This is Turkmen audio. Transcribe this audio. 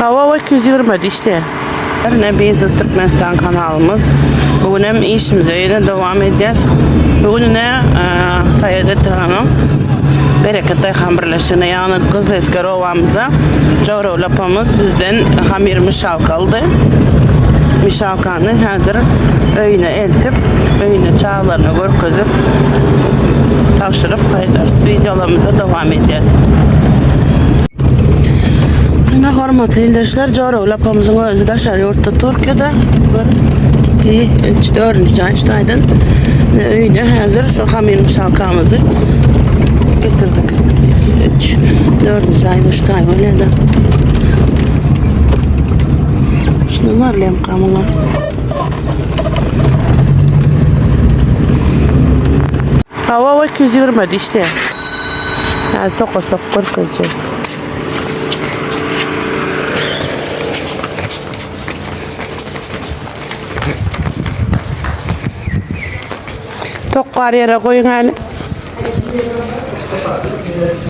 Hawa, 220 işleýär. Ne Biznes Türkmenistan kanalymyz. Bu gün hem işimize ýene dowam edýäs. Bu gün ne Saýat etrabynyň Bereket daýhan birleşigine, ýagny Gyzylesger obamyza Jowragül apamyz bizden hamyr mişalka aldy. Mişalkany häzir öýüne eltip, öýüne çagalaryna görkezip, tabşyryp gaýdarys. Wideolarymyza dowam edýäs. Ine hormatly ildeşler, Joragül apamyzyň özi daşary ýurtda Türkiýede. Bir, iki, üç, dördünji jaý şu taýdan. Ine öýüne häzir şu hamyr mişalkamyzy getirdik. Üç, dördünji jaýda şu taý bolýar-da. Şunu barlaýamka muňa. Hawa, 220 işleýär. Häzir tokasak görkezjek. Tok bar ýere goýuň häli.